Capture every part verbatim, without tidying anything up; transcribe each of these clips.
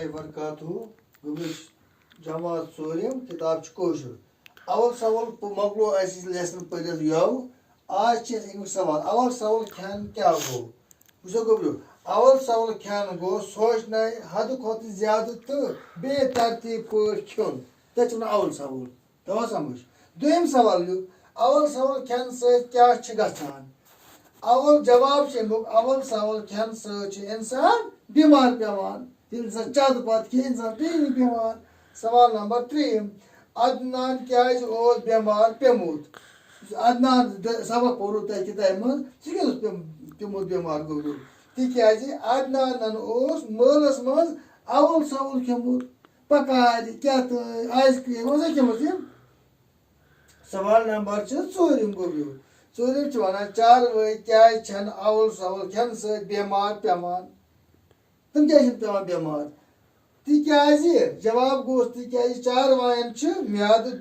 وبرکاتہ۔ گوٚبرِس جماعت ژوٗرِم، کِتاب چھِ کٲشُر۔ اول سوال پ-، مۄکلو اَسہِ یہِ lesson پٔرِتھ یَوٕ۔ آز چھِ اَسہِ اَمیُک سوال۔ اول سوال، کھٮ۪ن کیٛاہ گوٚو؟ وٕچھو گوٚبرِو، اول سوال کھٮ۪ن گوٚو سوچنَے حدٕ کھۄتہٕ زیادٕ تہٕ بے ترتیٖب پٲٹھۍ کھیوٚن۔ تَتھ چھِ وَنان اول سوال۔ تَوَے سَمٕجھ۔ دوٚیِم سوال یُتھ، اول سوال کھٮ۪نہٕ سۭتۍ کیٛاہ چھِ گژھان؟ اول جواب چھُ اَمیُک، اول سوال کھٮ۪نہٕ سۭتۍ چھُ اِنسان بیمار پٮ۪وان۔ ییٚلہِ اِنسان چَتہٕ پَتہٕ کھیٚیہِ، اِنسان پیٚیہِ نہٕ بیمار۔ سوال نمبر ترٛیٚیِم، عدنان کیٛازِ اوس بیمار پیوٚمُت؟ یُس عدنان د-، سبق پوٚرُو تۄہہِ کِتابہِ منٛز، سُہ کیٛازِ اوس پیوٚم-، پیوٚمُت بیمار گوٚبریو؟ تِکیٛازِ عدنانَن اوس مٲلَس منٛز اول سوال کھیوٚمُت۔ پکارِ، کیٛاہ تام، آیِس کرٛیٖم، ٲسا کھیٚمٕژ یِم؟ سوال نمبر چھِ ژوٗرِم گوٚبریو۔ ژوٗرِم چھِ وَنان، چاروٲے کیٛازِ چھَنہٕ اول سوال کھٮ۪نہٕ سۭتۍ بٮ۪مار پٮ۪وان؟ تِم کیٛازِ چھِنہٕ پٮ۪وان بٮ۪مار؟ تِکیٛازِ، جواب گوٚو، تِکیٛازِ چاروایَن چھِ میادٕ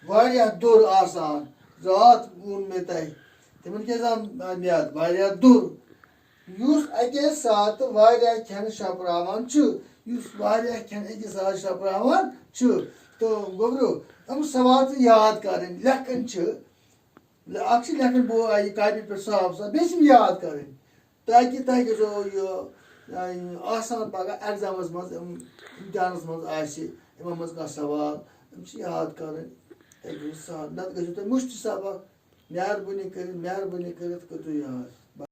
واریاہ دوٚر آسان۔ راتھ ووٚن مےٚ تۄہہِ، تِمَن کیٛازِ آو میادٕ واریاہ دوٚر؟ یُس اَکے ساتہٕ واریاہ کھٮ۪ن شۄپراوان چھُ، یُس واریاہ کھٮ۪ن اَکے ساتہٕ شۄپراوان چھُ۔ تہٕ گوٚبریو، یِم سوال چھِ یاد کَرٕنۍ، لیکھٕنۍ چھِ۔ اَکھ چھِ لیکھٕنۍ بو-، یہِ کاپی پٮ۪ٹھ صاف صاف، بیٚیہِ چھِ یِم یاد کَرٕنۍ، تاکہِ تۄہہِ گژھو یہِ، یہِ آسان پَگاہ ایگزامَس منٛز، یِم امتحانَس منٛز آسہِ، یِمَن منٛز کانٛہہ سوال، یِم چھِ یاد کَرٕنۍ۔ تۄہہِ گژھِ سہل، نَتہٕ گژھِو تۄہہِ مُشکِل سبق۔ مہربٲنی کٔرِتھ، مہربٲنی کٔرِتھ کٔرِو یاد۔